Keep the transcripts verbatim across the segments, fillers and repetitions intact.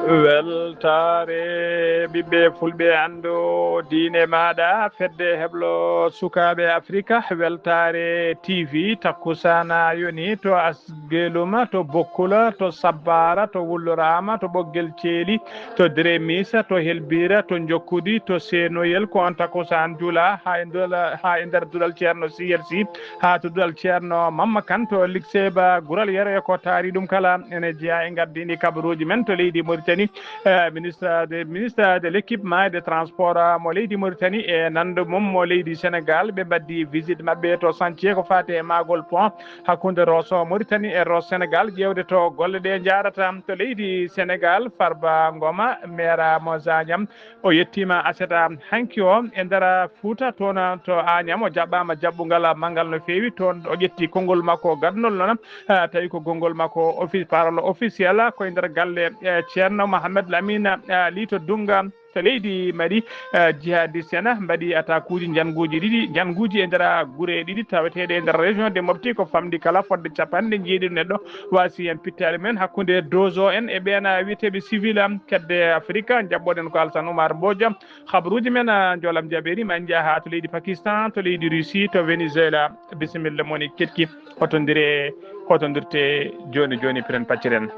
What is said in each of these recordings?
Weltaare ɓiɓɓe fulɓe, anndo diine maaɗa, fedde heblo sukaaɓe Afrika. Weltaare T V, takkusaana yoni to Asgeluma, to Bokkula, to Sabbaara, to Wulloraama, to Ɓoggel Ceeli, to Dremisa, to Helbira, to Jokkudi, to Seenoyel. Ko on takkusaan juula haa e ndula-, haa e nder duɗal Ceerno C L C, haa to duɗal Ceerno Mamma Kan, to Likseba Gural Yero. E ko taari ɗum kala, ene jeyaa e ngardiindi kabaruuji men to leydi Mauritanie. Eh, ministre de, ministre de l'équipement et des transports, ah, mo leydi Mauritanie, e nanndo mum mo leydi Sénégal, ɓe mbaɗdi visite maɓɓe to chantier ko faati e maagol pont hakkunde Rosso Mauritanie e Rosso Sénégal, ƴeewde to golle ɗe njaarata. To leydi Sénégal, Farba Ngoma, maire mo Zagnam, o yettiima aset hanki o e nder Fuuta, toon to Agnam. O jaɓɓaama jaɓɓungal manngal no feewi. Toon o ƴetti konngol makko gadunol noon, ah, tawi ko konngol makko offi-, parole officiel, ko e nder galle, eh, Ceerno Mohamed Lamine, ah, Lito Dunga. To leydi Mali, eh, jihadiste en mbaɗi attaqueuji njannguuji ɗiɗi, njannguuji e nder gure ɗiɗi taweteeɗe e nder région de Mopti, ko famɗi kala fodde capanɗe jeeɗiɗi neɗɗo waasi heen pittaali mum en, hakkunde Dozo en e ɓeen, eh, wiyeteeɓe civil, am, kedde Afrika. Njaɓɓoɗen ko Alsan Oumar Mbodja. Habaruuji men, ah, njoolam jaɓeeri, ma en njah haa to leydi Pakistan, to leydi Russie, to Venezuela. Bisimilla moni keɗki, hotondire, hotondirte jooni jooni, piren pacciren.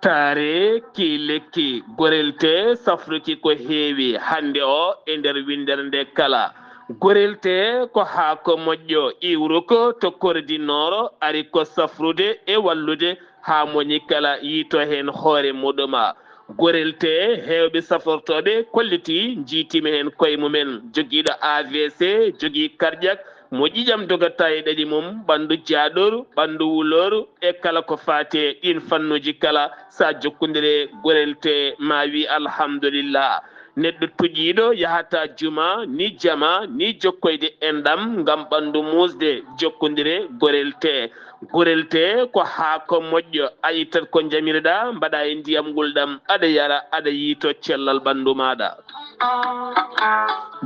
Taare ki lekki, gorel tee safruki ko heewi hannde o e nder winndere nde kala. Gorel tee ko haako moƴƴo, iwruko to kordi nooro, ari ko safrude e wallude haa moñi kala yiito heen hoore muɗuma. Gorel tee heewɓe safortooɓe kollitii, njiitiima heen koye mumen, jogiiɗo A V C, jogii cardiaque, mo ƴiƴam dogata e ɗaɗi mum, ɓanndu jaaɗooru, ɓanndu wulooru, e kala ko faati e ɗiin fannuuji kala. So a jokkondire gorel tee, ma wi alhamdulillah. Neɗɗo tuƴiiɗo yahata juma, ni jama, ni jokkoyde enɗam ngam ɓanndu muusde, jokkondire gorel tee. Gorel tee ko haako moƴƴo, a ittat ko njamirɗa, mbaɗa e ndiyam ngulɗam, aɗa yara, aɗa yiito cellal ɓanndu maaɗa.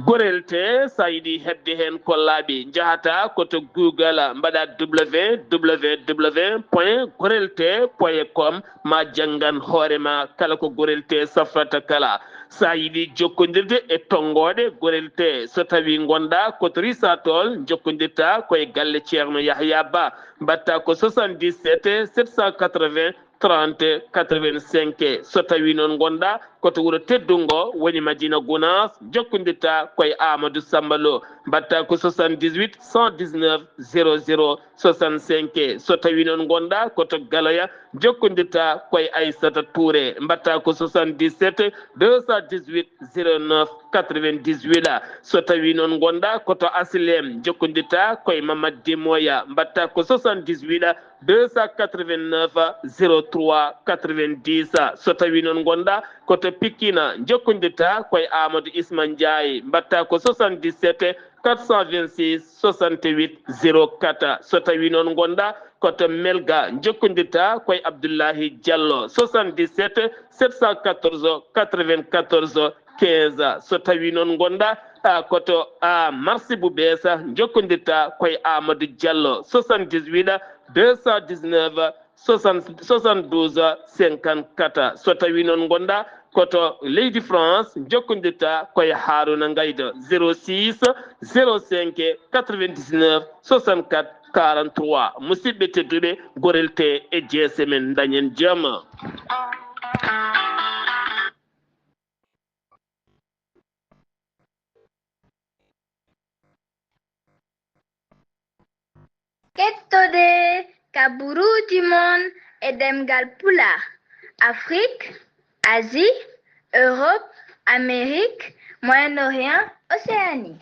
Gorel tee, so a yiɗi heɓde heen ko laaɓi, njahata ko to Google, mbaɗa W W W point gorel tee point com, ma janngan hoore ma kala ko gorel tee safrata kala. So a yiɗi jokkondirde e tonngooɗe gorel tee, so tawii ngonɗa ko to Risatol, jokkondirta ko e galle Ceerno Yahya Ba, mbaɗta ko soixante-dix-sept sept cent quatre-vingts trente quatre-vingt-cinq. So tawii noon ngonɗa ko to wuro teddungo, woni Madina Gunaas, jokkondirta ko e Amadou Samba Lo, mbaɗta ko soixante-dix-huit cent dix-neuf zéro zéro soixante-cinq. So tawii noon ngonɗa ko to Galoya, jokkondirta ko e Aissata Touré, mbaɗta ko soixante-dix-sept deux cent dix-huit zéro neuf quatre-vingt-dix-huit. So tawii noon ngonɗa ko to Asilem, jokkondirta ko e Mamad Demoya, mbaɗta ko soixante-dix-huit deux cent quatre-vingt-neuf zéro trois quatre-vingt-dix. So tawii noon ngonɗa ko to Pikine, jokkondirta ko e Amadou Isma Ndiaye, mbaɗta ko soixante-dix-sept quatre cent vingt-six soixante-huit zéro quatre. So tawii noon ngonɗa ko to Melga, jokkondirta ko e Abdoulahi Diallo, soixante-dix-sept sept cent quatorze quatre-vingt-quatorze quinze. So tawii noon ngonɗa, a, ko to, a, Marsi Bubesa, jokkondirta ko e Amadou Diallo, soixante-dix-huit deux cent dix-neuf soixante, soixante-douze cinquante-quatre. So tawii noon ngonɗa ko to leydi France, jokkondirta ko e Haruna Ngaydo, zéro six zéro cinq quatre-vingt-dix-neuf soixante-quatre quarante-trois. Musidɓe tedduɓe, gorel tee e jeese men, dañen jam. Kettode kaburuuji mon e ɗemngal Pulaar, Afrik, Asie, Europe, Amérique, Moyen-Orient, Océanie.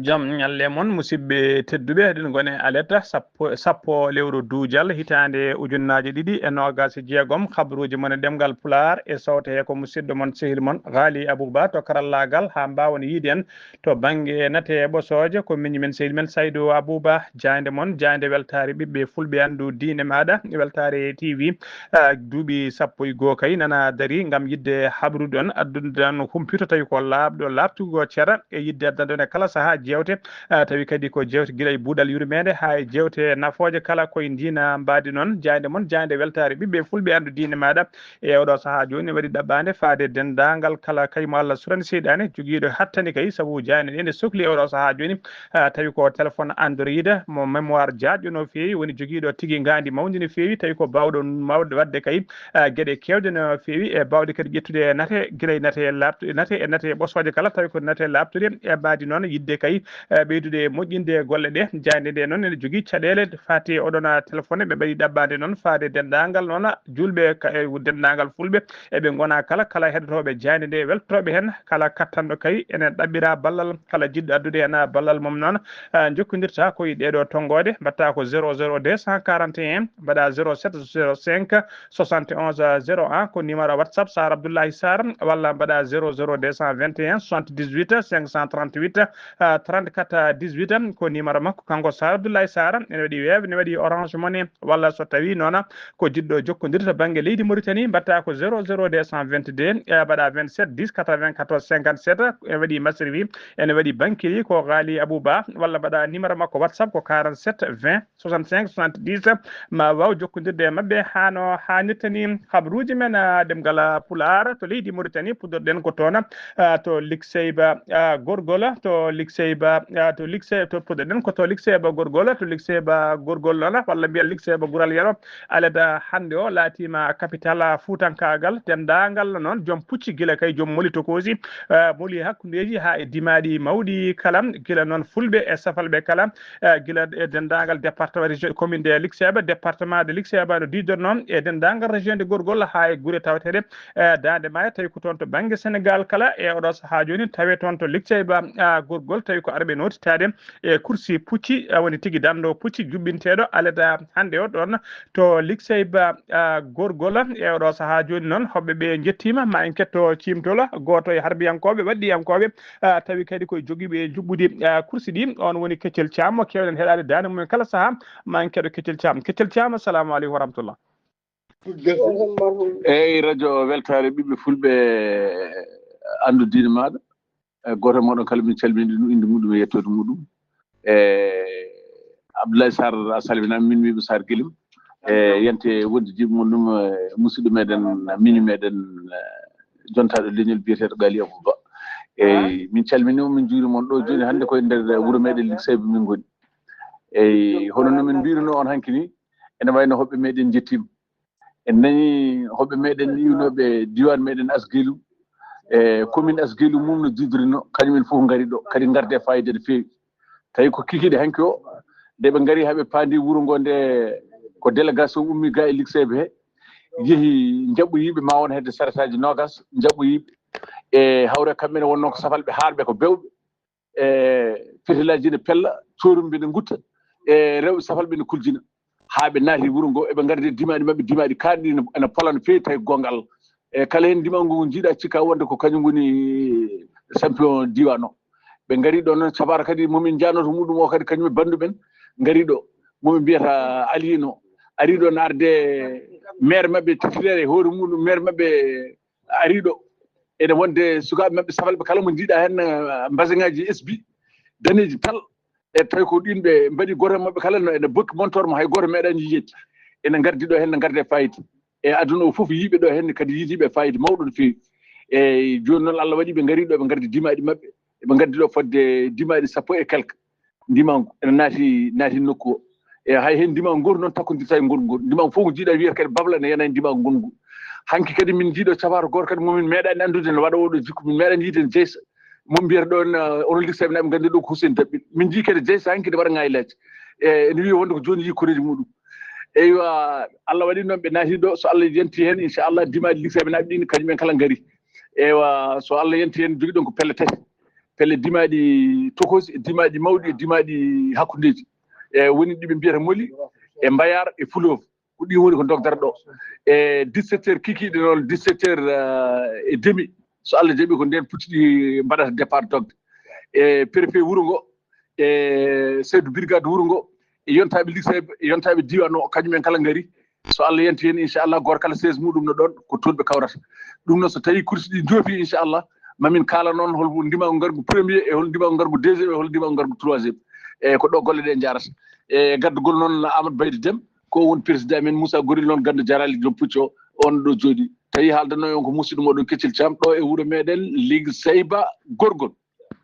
Jam ñalle mon, musidɓe tedduɓe, eɗen ngoni e alerte sappo, sappo lewru duujal, hitaande ujunnaaje ɗiɗi e noogaas e jeegom. Habruuji mon e ɗemngal Pulaar e sawte he ko musidɗo mon, sehil mon, Ghali Abouba to karallaagal, haa mbaawon yiide en to bannge nate ɓosooje. Ko miñi men, sehil men Saydu Abouba, jaaynde mon, jaaynde weltaare ɓiɓɓe Fulɓe anndu diine maaɗa, weltaare T V. Ah, duuɓi sappo e goo kay nana darii ngam yiɗde habrude on, addude on humpito tawi ko laaɓɗo, laaɓtugo cera e yiɗde addande on e kala sahaa jeewte, ah, tawi kadi ko jeewte gila e buuɗal yurmeende haa e jeewte nafooje kala koye ndiina mbaadi noon. Jaaynde mon, jaaynde weltaare ɓiɓɓe Fulɓe anndu diine maaɗa. E oɗo sahaa jooni waɗi ɗaɓɓaande faade denndaangal kala kay mo Allah surani seyɗaane, jogiiɗo hattani kay, sabu jaaynde nde nde sokli e oɗo sahaa jooni, ah, tawi ko téléphone Android mo mémoire jaajɗo no feewi, woni jogiiɗo tigi ngaandi mawndi no feewi, tawi ko baawɗo mawɗo waɗde kay, ah, geɗe keewɗe no feewi, e baawɗe kadi ƴettude nate, gila e nate laaɓtu-, nate e nate ɓosooje kala, tawi ko nate laaɓtude e mbaadi noon yiɗde kay, eh, ɓeydude moƴƴinde golle ɗe. Jaaynde nde noon ene jogii caɗeele faati e oɗon, ah, téléphone, ɓe mbaɗi ɗaɓɓaande noon faade denndaangal noon juulɓe ka-, e denndaangal Fulɓe, eɓe ngona kala, kala heɗotooɓe jaaynde nde, weltotooɓe heen, kala kattanɗo kay, ene ɗaɓɓira ballal, kala jiɗɗo addude heen ballal mum noon, ah, jokkondirta ko e ɗeeɗo tonngooɗe, mbaɗta ko zéro zéro deux cent quarante et un, mbaɗa zéro sept zéro cinq soixante et onze zéro un, ko numéro WhatsApp Sarr Abdoulaye Sarr, walla mbaɗa zéro zéro deux cent vingt et un soixante-dix-huit cinq cent trente-huit, ah, trente-quatre dix-huit, ko numéro makko kanko Sarr Abdoulaye Sarr, ene waɗi Wave, ene waɗi Orange Money, walla so tawi noon ko jiɗɗo jokkondirde to bannge leydi Mauritanie, mbaɗta ko zéro zéro deux cent vingt-deux, eh, mbaɗa vingt-sept dix quatre-vingt-quatorze cinquante-sept, ene waɗi Masriwi, ene waɗi Bankiri, ko Ghali Abouba, walla mbaɗa numéro makko WhatsApp ko quarante-sept vingt soixante-cinq soixante-dix, ma waaw jokkondirde e maɓɓe haa no haanirta ni. Habruuji men, ah, ɗemngal, ah, Pulaar to leydi Mauritanie, puɗɗorɗen ko toon, ah, to Likseyba, ah, Gorgol, to Likseyba, ah, to Likse-, to puɗɗorɗen ko to Likseyba Gorgol, to Likseyba Gorgol noon, walla mbiyen Likseyba Gural Yero. Alada hannde o laatiima capital, ah, fuutankaagal, denndaangal noon joom pucci, gila kay joom moli tokoosi, ah, moli hakkundeeji haa e dimaaɗi mawɗi kala, gila noon Fulɓe e Safalɓe kala, eh, gila e denndaangal département, région, commune de Likseyba, département de Likseyba no diidornoo e denndaangal région de Gorgol haa e gure taweteeɗe, eh, Daande Maayo, tawi ko toon to bannge Senegaal kala. E oɗo sahaa jooni tawe toon to Likseyba, ah, Gorgol, tawi ko arɓe nootitaade e kursi pucci, ah, woni tigi danndo pucci juɓɓinteeɗo alada hannde o ɗoon to Likseyba, ah, Gorgol. E oɗo sahaa jooni noon, hoɓɓe ɓe njettiima, ma en ketto ciimtol gooto e harbiyankooɓe, waɗɗiyankooɓe, ah, tawi kadi koye jogiiɓe juɓɓudi, ah, kursi ɗi, on woni Keccel Caam, mo keewɗen heɗaade daande mum en kala sahaa, ma en keɗo Keccel Caam. Keccel Caam, assalamu aleykum wa rahmatullah. Eyyi, radio weltaare ɓiɓɓe Fulɓe, anndu diine maaɗa. E gooto e mooɗon kala, min calmini ɗum, innde muɗum e yettoode muɗum. E Abdoulaye Sarr, a salminaama, min wiyɓe Sarr Guelem. E yante wondidiiɓe mon ɗum, e musidɗo meɗen, miñi meɗen, e jontaaɗo leñol biyeteeɗo Ghali Abouba. Eyyi, min calminii on, min njuuriima on ɗo jooni hannde koye nder wuro meɗen Likseyba min ngoni. Eyyi, hono no min mbirunoo on hanki ni, ene wayno hoɓɓe meɗen njettiima. En nanii hoɓɓe meɗen iwnooɓe diiwaan meɗen Asgelu, e commune Asgelu mum no jidrinoo, kañum en fof ngari ɗo, kadi ngarde e faayiida no feewi. Tawi ko kikiiɗe hanki o, nde ɓe ngari haa ɓe paandi wuro ngo nde, ko délégation ummi ga e Likseyba he, yehi njaɓɓoyiiɓe ma won hedde saretaaji noogas, njaɓɓoyiiɓe. E hawre kamɓe ne wonnoo ko Safalɓe haarɓe ko bewɓe. E fetelaaji ne pella, coorumɓe ne ngutta, e rewɓe Safalɓe ne kuljina. Haa ɓe naati wuro ngo, eɓe ngardi dimaaɗi maɓɓe, dimaaɗi kaaɗɗi ne, ene pola no feewi, tawi goonga Allah. E kala heen dimaangu ngu njiiɗa, cikka wonde ko kañum woni champion diiwaan o. Ɓe ngari ɗo noon, sabaara kadi mo min njahnoo to muɗum o kadi, kañum e banndu men ngari ɗo, mo min mbiyata Alino. Ari ɗo no arde maire maɓɓe titulaire e hoore muɗum, maire maɓɓe ari ɗo. Ene wonde sukaaɓe maɓɓe Safalɓe kala mo njiiɗa heen, eh, mbaseŋaaji S B daneeji tal. E tawi ko ɗin ɓe mbaɗi gooto e maɓɓe kala no ene bokki montor mo hay gooto meeɗaani yiyeede. Ene ngardi ɗo heen, ne ngarde fayida. E aduna o fof yiiɓe ɗo heen kadi yiidiiɓe fayida mawɗo no feewi. Eyyi, jooni noon Allah waɗi ɓe ngari ɗo, ɓe ngardi dimaaɗi maɓɓe. Ɓe ngardi ɗo fodde dimaaɗi sappo e quelque. Ndimaangu ene naati, naati nokku o. E hay heen ndimaangu gootu noon takkondirta e ngolngu ngol. Ndimaangu fof ngu jiiɗa wiyata kadi babla ene yana e ndimaangu ngolngu. Hanki kadi min njiiɗo sabaara gooto kadi mo min meeɗaani anndude ne waɗa oɗo jikku, min meeɗaani yiide ne jeysa. Mo mbiyata ɗo en, eh, onon Likseyɓe naaɓe nganndi ɗo ko Hussein Daɓɓi. Min njii kadi jeysa hanki ne waɗa ŋaylaaji. E ene wiya wonde ko jooni yii koreeji muɗum. Eywa, Allah waɗi noon ɓe naati ɗo, so Allah yanti heen, inchallah, dimaaɗi Likseyɓe naaɓe ɗin kañum en kala ngari. Eywa, so Allah yanti heen, jogiɗon ko pelle tati. pelle dimaaɗi tokoosi, e dimaaɗi mawɗi, e dimaaɗi hakkundeeji. E woni ɗi ɓe mbiyata Moli, e Mbayar, e Fuloof. Ko ɗi woni ko dogdata ɗo. E dix-sept heures kikiiɗe noon, dix-sept heures, eh, et demi, so Allah jaɓi, ko ndeen pucci ɗi mbaɗata départ dogde. E préfet wuro ngo, e chef de brigade wuro ngo, e yontaaɓe liggotooɓe, e yontaaɓe diiwaan o, kañum en kala ngari. So Allah yanti heen, inchallah, gooto kala seize muɗum no ɗoon, ko toon ɓe kawrata. Ɗum noon, so tawii kursi ɗi njoofi, inchallah, mamin kaala noon hol ndimaagu ngargu premier, e hol ndimaagu ngargu deuxième, e hol ndimaagu ngargu troisième. E ko ɗo golle ɗe njaarata. E gaddugol noon Amadou Baydy Dem, ko won président men Moussa Gorel noon, ganndo jaraali joom pucci o, on ɗo jooɗi. Tawi haaldanno on ko musidɗo moɗon Keccel Thiam, ɗo e wuro meɗen Ligue Seyba Gorgol.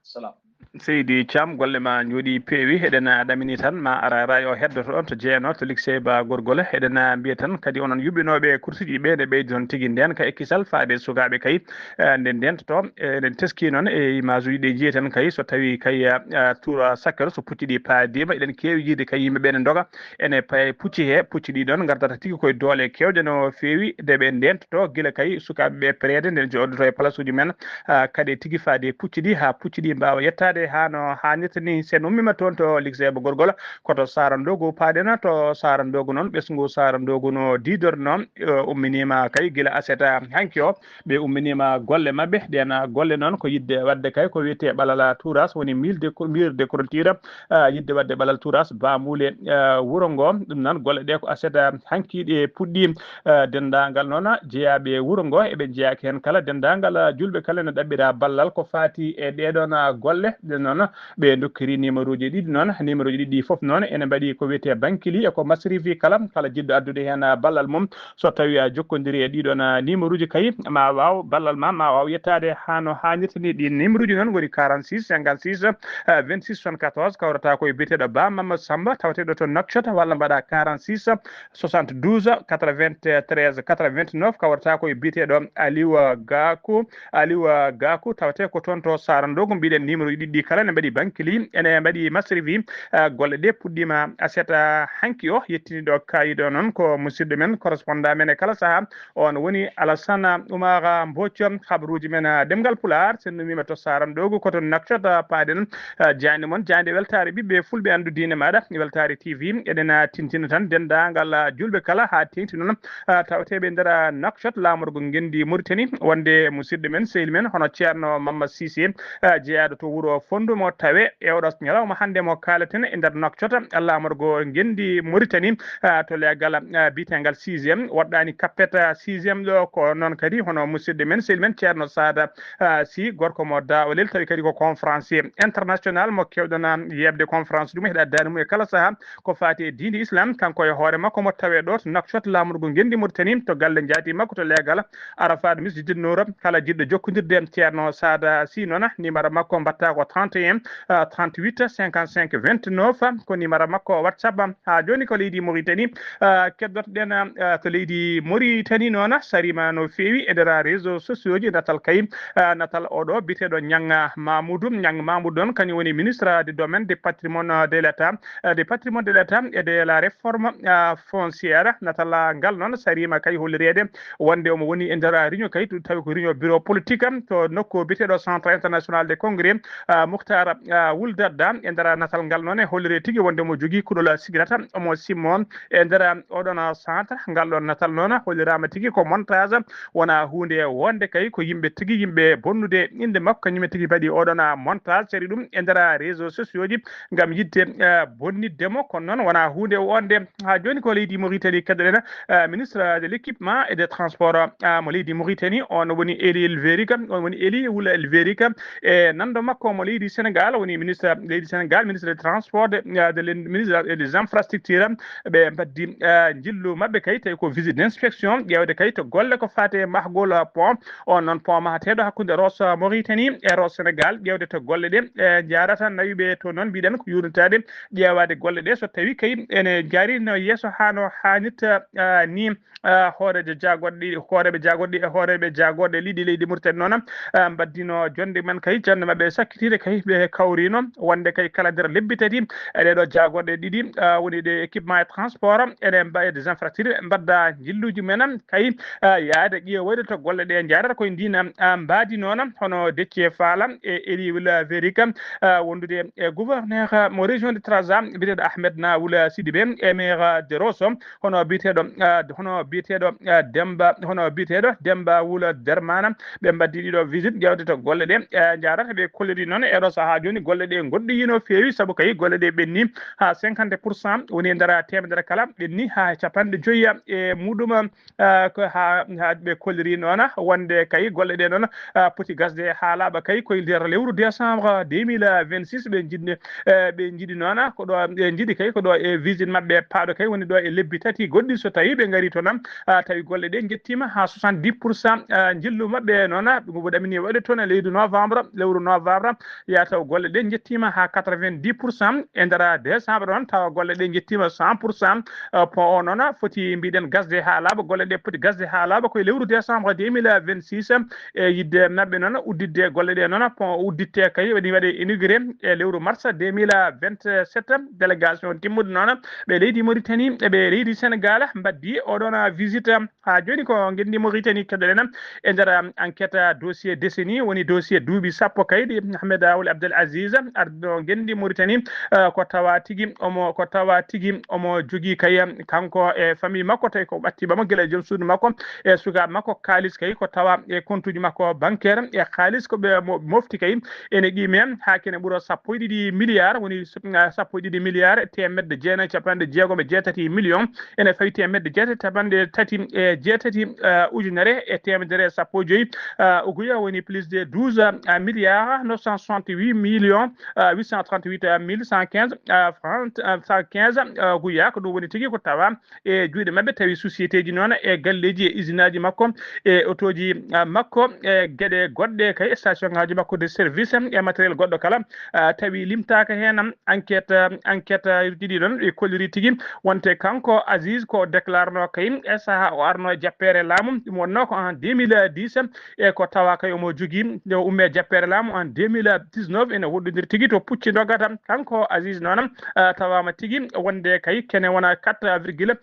Salam. Seydi Thiam, golle ma njooɗi peewi. Eɗen ɗamini tan ma ara rayo heddoto ɗon to jeeno to Ligue Seyba Gorgol. Eɗen mbiya tan kadi onon yuɓɓinooɓe kursuji ɓe nde ɓeydi toon tigi nden ka ekkisal faade sukaaɓe kay, eh, nde nden to, eh, eɗen teski noon e image uji ɗi jiyeten kay so tawi kay, eh, tour sakkere so pucci ɗi paadiima, eɗen keewi yiide kay yimɓe ɓe ne ndoga ene paye pucci he, pucci ɗi ɗon ngardata tigi koye doole kewɗe no feewi, de ɓe ndento gila kay sukaaɓe ɓe pereede nden jooɗoto e place uji men, ah, kadi tigi faade pucci ɗi haa pucci ɗi mbaawa yettaade haa no haanirta ni. Sen ummima toon to Ligue Seyba Gorgol, ko to Sarandogo paaɗen, to Sarandogo noon, ɓesngu Sarandogo no diidorno, eh, umminima kay gila aset, ah, hanki o, ɓe umminima golle maɓɓe, ɗen golle noon ko yiɗde waɗde kay ko wiyetee ɓalal turas, woni mur de, mur de clôture, ah, yiɗde waɗde ɓalal turas baamuule, ah, wuro ngo. Ɗum noon golle ɗe ko aset, ah, hanki ɗe puɗɗi, ah, denndaangal noon jeyaaɓe wuro ngo, eɓe njeyaaki heen kala, denndaangal, ah, julɓe kala ne ɗaɓɓira ballal ko faati e ɗee ɗoon, ah, golle. Ɗum noon ɓe ndokkiri numéro ji ɗiɗi noon, numéro ji ɗiɗi fof noon ene mbaɗi ko wiyetee bankili e ko masrifi kala, kala jiɗɗo addude heen, ah, ballal mum. So tawii a jokkondiri e ɗii ɗoon, ah, numéro uji kay, ma waaw ballal ma, ma waaw yettaade haa no haanirta ni. Ɗiin numéro uji noon ngoni quarante-six cinquante-six, ah, vingt-six soixante-quatorze, kawrata ko e biyeteeɗo Ba Mamadou Samba, tawateeɗo to Nouakchott, walla mbaɗa quarante-six soixante-douze quatre-vingt-treize quatre-vingt-neuf, kawrata ko e biyeteeɗo Aliou Gakou, Aliou, ah, Gakou, tawate ko toon to Sarandogo. Mbiɗen numéro uji ɗiɗi kala ne mbaɗi bankili, ene mbaɗi masrifi. Ah, golle ɗe puɗɗiima aset, ah, hanki o. Yettiniiɗo kaayiɗo noon ko musidɗo men, correspondant men e kala sahaa. On woni Alassane Oumar Mbodj, habruuji men, ah, ɗemngal Pulaar. Sen numiima to Sarandogo, ko to Nouakchott, ah, paaɗen, ah, jaaynde mon, jaaynde weltaare ɓiɓɓe fulɓe anndu diine maaɗa, weltaare T V. Eɗen, ah, tintina tan denndaangal, ah, julɓe kala haa teeŋti noon, ah, tawateeɓe e nder, ah, Nouakchott, laamorgo ngenndi Mauritanie, wonde musidɗo men, sehil men, hono Ceerno Mamma Cissé, ah, jeyaaɗo to wuro Fonndu mo tawe e oɗo ñalawma hannde mo kaalaten e nder Nouakchott, laamorgo ngenndi Mauritanie, ah, to leegal, ah, biyeteegal sixième, woɗɗaani kappet, ah, sixième ɗo, ko noon kadi hono musidɗo men, sehil men, Ceerno Saada, ah, Sy, gorko mo Daawalel, tawi kadi ko conférencier international mo keewɗon, ah, yeɓde conférence ɗum e heɗa daande mum e kala sahaa. Ko faati e diine Islam, kanko e hoore makko mo tawee ɗo to Nouakchott, laamorgo ngenndi Mauritanie, to galle njaati makko to leegal Arafat Masjid Nour. Kala jiɗɗo jokkondirde e Ceerno Saada Sy noon, numéro makko mbaɗata ko trente et un, ah, trente-huit, cinquante-cinq, vingt-neuf, ko numéro makko WhatsApp. Haa jooni ko leydi Mauritanie, ah, keddotoɗen, ah, to leydi Mauritanie noon, sariima no feewi e nder réseaux sociaux ji, natal kay, ah, natal oɗo biyeteeɗo Ñang Mamoudou. Ñang Mamoudou noon, kañum woni ministre du domaine, du patrimoine de l'État, euh, du patrimoine de l'État et de la réforme, euh, foncière. Natal ngal noon sariima kay hollireede wonde omo woni e nder réunion kay, to tawi ko réunion bureau politique to nokku biyeteeɗo Centre International de Congrès, euh, Moukhtar, euh, Wul Dadda. E nder natal ngal noon e holliree tigi wonde omo jogii kuɗol siginata, omo simmo e nder oɗon centre. Ngal ɗon natal noon holliraama tigi ko montage, wonaa huunde wonde kay ko yimɓe tigi, yimɓe bonnude innde makko, kañum en tigi mbaɗi oɗon montage, cari ɗum e nder réseaux sociaux ji ngam yiɗde, eh, bonnitde mo. Kono noon wonaa huunde wonde. Haa jooni ko leydi Mauritanie keddoɗen, eh, ministre de l'équipement et des transports, ah, mo leydi Mauritanie, on woni Élie El Verica, on woni Élie Wula El Verica, e nanndo makko mo leydi Sénégal, woni ministre leydi Sénégal, ministre des transports, de, eh, de l'in-, ministre des infrastructures. Ɓe mbaddi, eh, njillu maɓɓe kay, tawi ko visite d'inspection, ƴeewde kay to golle ko faati e mahgol, eh, pont. On noon pont mahateeɗo hakkunde Rosso Mauritanie e Rosso Sénégal, ƴeewde to golle ɗe, eh, njaarata. Nawi ɓe to noon, mbiɗen ko yuurnitaade ƴeewaade golle ɗe, so tawi kay ene njaari no yeeso haa no haanirta, eh, ni, eh, hooreejo jaagorɗe ɗiɗi, hooreeɓe jaagorɗe, hooreeɓe jaagorɗe leydi, leydi Mauritanie noon, eh, mbaddino jonnde men kay, jannde maɓɓe sakkiti. kay ɓe kawrino wonde kay kala nder lebbi tati e ɗeɗo jagorɗe ɗiɗi, ah, woni ɗe équipement et transport, ene mbaɗa des infrastructures, mbadda jilluji men kay, ah, yaade ƴeewoyde to golle ɗe njaarata koye ndin, ah, mbaadi noon, hono Déthié Fall e Élie Wula Véric, ah, wondude e gouverneur mo région de Trarza, biyeteeɗo Ahmed Nawoul Sidibé, e maire de Rosso, hono biyeteeɗo, ah, hono biyeteeɗo, ah, Demba, hono biyeteeɗo Demba Wula Dermana. Ɓe mbaddi ɗiɗo visite ƴeewde to golle ɗe, eh, njaarata. Ɓe kolliri noon e ɗo sahaa jooni golle ɗe ngoɗɗoyi no feewi, sabu kay golle ɗe ɓenni haa cinquante pour cent, woni e nder teemedere kala, ɓenni haa capanɗe joyi e muɗum, eh, ko haa, haa ɓe kolliri noon wonde kay golle ɗe noon, ah, poti gasde haa laaɓa kay koye nder lewru décembre deux mille vingt-six. Ɓe njiɗni, eh, ɓe njiɗi noon ko ɗo, ɓe njiɗi kay ko ɗo e visite maɓɓe paaɗo kay woni ɗo e lebbi tati goɗɗi, so tawi ɓe ngari toon, ah, tawi golle ɗe njettiima haa soixante-dix pour cent, ah, njillu maɓɓe noon, ah, ɓe ɗamini waɗde toon e leydi novembre, lewru novembre, yaa taw golle ɗe njettiima haa quatre-vingt-dix pour cent e nder décembre noon, tawa golle ɗe njettiima cent pour cent. Ah, pont o noon foti mbiɗen gasde haa laaɓa, golle ɗe poti gasde haa laaɓa koye lewru décembre deux mille vingt-six. E yidde maɓɓe noon udditde golle ɗe noon, pont o udditte kay waɗi waɗe inauguré e lewru mars deux mille vingt-sept. Délégation timmude noon ɓe leydi Mauritanie e ɓe leydi Sénégal mbaddi oɗon visite. Haa jooni ko ngenndi Mauritanie keɗoɗen e nder enquête dossier décennie, woni dossier duuɓi sappo kay ɗi Ahmed Ould Abdel Aziz ardino ngenndi Mauritanie, eh, ko tawa tigi omo, ko tawa tigi omo jogii kay kanko e famille makko, tawi ko ɓatti bamo gila e joom suudu makko e sukaaɓe makko, kaalis kay ko tawa e kontuuji makko bancaire, e kaalis ko ɓe mo-, mofti kay ene qiime haa kene ɓura sappo e ɗiɗi milliard, woni s-, sappo e ɗiɗi milliard e teemedde jeenayi capanɗe jeegom e jeetati million, ene fawi teemedde jeetati capanɗe tati e jeetati, eh, ujunere e teemedere sappo e joyi, eh, uguya, woni plus de douze, eh, milliards neuf cent soixante-huit millions, eh, huit cent trente-huit mille cent quinze, eh, francs, eh, cent quinze, eh, uguya. Ko ɗum woni tigi ko tawa e juuɗe maɓɓe, tawi société ji noon e galleeji e usine aji makko e otooji, ah, makko e geɗe goɗɗe kay, station ngaji makko de service e matériel goɗɗo kala, ah, tawi limtaaka heen. Enquête, ah, enquête, ah, ɗiɗi ɗon ɓe kolliri tigi wonte kanko Aziz ko déclarno kay e saha o arno e jappeere laamu, ɗum wonno ko en deux mille dix, e ko tawa kay omo jogii nde o umme jappeere laamu en deux mille dix-neuf, ene woɗɗondiri tigi to pucci dogata. Kanko Aziz noon, ah, tawaama tigi wonde kay kene wona quatre virgule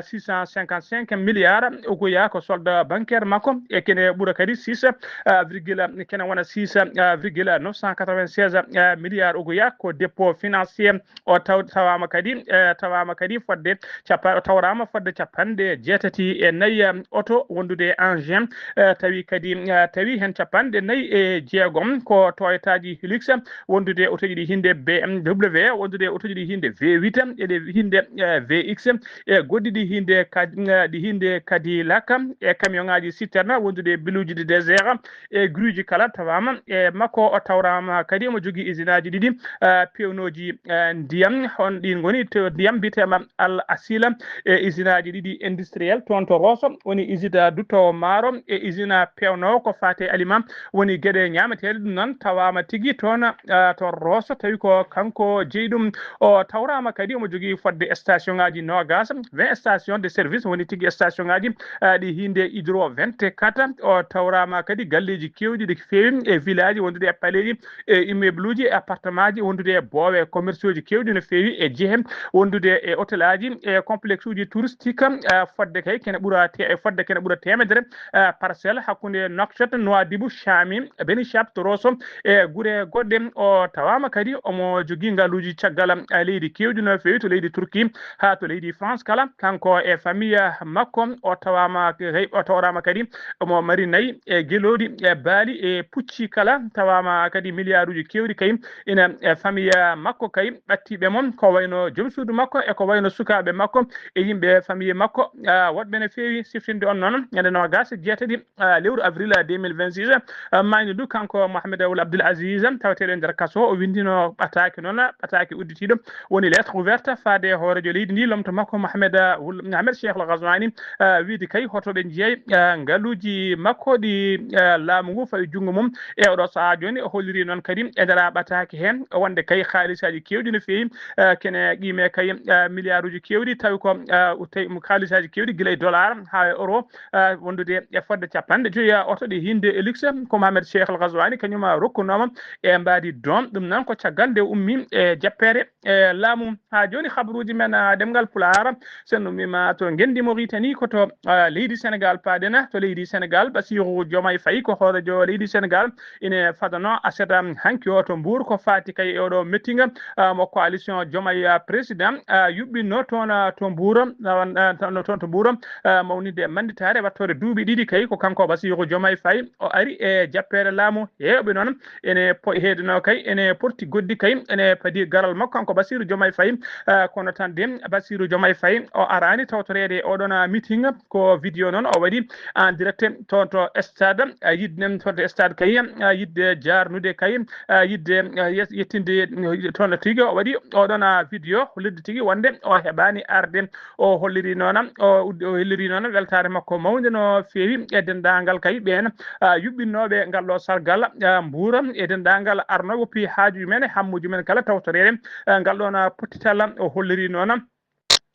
six cent cinquante-cinq milliards uguya ko solde bancaire makko, e kene ɓura kadi six, ah, virgule, kene wona six, ah, virgule neuf cent quatre-vingt-seize, ah, milliards uguya ko dépôt financier. O taw-, tawaama kadi, eh, tawaama kadi fodde capa-, o tawraama fodde capanɗe jeetati e nayi, eh, oto wondude e engin, eh, tawi kadi, eh, tawi heen capanɗe nayi e jeegom ko Toyotaaji Hilux, wondude e otoji ɗi hinde B M W, wondude e otoji ɗi hinde V huit, e ɗe hinde, eh, V X, e goɗɗi ɗi hinde kadi, eh, ɗi hinde Cadillac, e camion ngaji citerne, wondude e biluuji ɗi désert, e gruuji kala tawaama e makko. O tawraama kadi omo jogii usine aji ɗiɗi, eh, pewnooji, eh, ndiyam. On ɗin ngoni to ndiyam mbiyeteema Al Asila, e usine aji ɗiɗi industriel toon to Rosso, woni usine duttoowo maaro e usine pewnoowo ko faate aliment, woni geɗe ñaameteeɗe. Ɗum noon tawaama tigi toon, eh, to Rosso, tawi ko kanko jeyi ɗum. O tawraama kadi omo jogii fodde station ngaji noogas, vingt station de service, woni tigi station ngaji, eh, ɗi hinde Hydro vingt-quatre. O tawraama kadi galleeji keewɗi ɗi feewi e village wondude e paleeji, e immeuble uji, e appartement ji, wondude e boowe commerce uji keewɗi no feewi, e jehe wondude e hôtel aji, e complexe uji touristique, eh, fodde kay kene ɓura te-, e fodde kene ɓura teemedere, eh, parcelle hakkunde Nouakchott, Nouadhibou, Chami, Beni Chat, Rosso, e gure goɗɗe. O tawaama kadi omo jogii ngaluuji caggal, eh, leydi keewɗi no feewi, to leydi Turquie haa to leydi France kala. Kanko e famille makko, o tawaama, o tawraama kadi omo mari nayi e gelooɗi e baali e pucci kala. Tawaama kadi miliyaaruuji keewɗi kay ina e famille makko kay ɓattiiɓe mo, ko wayno joom suudu makko e ko wayno sukaaɓe makko e yimɓe famille makko, ah, woɗɓe no feewi. Siftinde on noon, ñande noogas e jeetati, ah, lewru avril, ah, deux mille vingt-six, ah, maayni du kanko Mohamed Ould Abdel Aziz, taweteeɗo e nder kaso. O winndino ɓataake noon, ɓataake udditiiɗo, woni lettre ouverte faade e hooreejo leydi ndi, lomto makko Mohamed, ah, Wul-, Mohamed Cheikh Al Ghazouani, ah, wiide kay hoto ɓe njiyay, ah, ngaluuji makko ɗi, ah, laamu ngu fawi junngo mum. E oɗo sahaa jooni, o holliri noon kadi e nder ɓataake heen wonde kay haalisaaji keewɗi no feewi, eh, kene qiime kay, eh, miliyaaruuji keewɗi, tawi ko, eh, tawi mo haalisaaji keewɗi gila e dollar haa e euro, eh, wondude e fodde capanɗe joyi oto ɗi hinde e luxe. Ko Mohamed Cheikh Al Ghazouani kañum rokkunooma e mbaadi Doom. Ɗum noon ko caggal nde ummi e jappeere e laamu. Haa jooni, habaruuji men, ah, ɗemngal Pulaar, so en ummiima to ngenndi Moritani, ko to, ah, leydi Senegaal paaɗen. To leydi Senegaal, Basiiru Jomaay Fay ko hooreejo leydi Senegaal, ine fadano aset, um, hanki o to Mbuur ko faati kay e oɗo meeting, ah, mo coalition Jomaay, ah, président, ah, yuɓɓinno toon, ah, to Mbuur, ah, wan-, ah, toon, toon to Mbuur, ah, mawninde mannditaare wattoore duuɓi ɗiɗi kay. Ko kanko Basiiru Jomaay Fay o ari e jappeere laamu. Heewɓe noon ene po-, heedino kay, ene porti goddi kay, ene padi garal makko kanko Basiiru Jomaay Fay. Ah, kono tan de, Basiiru Jomaay Fay o araani tawtoreede e oɗon, ah, meeting. Ko vidéo noon o waɗi en direct toon to stade, ah, yiɗde toon to stade kay, ah, yiɗde jaarnude kay, ah, yiɗde, ah, yes-, yettinde, eh, toon tigi o waɗi oɗon, ah, vidéo hollirde tigi wonde o heɓaani arde. O holliri noon, o uddi, o holliri noon weltaare makko mawnde no feewi e denndaangal kay ɓeen, ah, yuɓɓinnooɓe ngal ɗo sargal, ah, Mbuur, e denndaangal arnooɓe woppi haajuuji men e hammuuji men kala tawtoreede, ah, ngal ɗoon, ah, pottital. O holliri noon,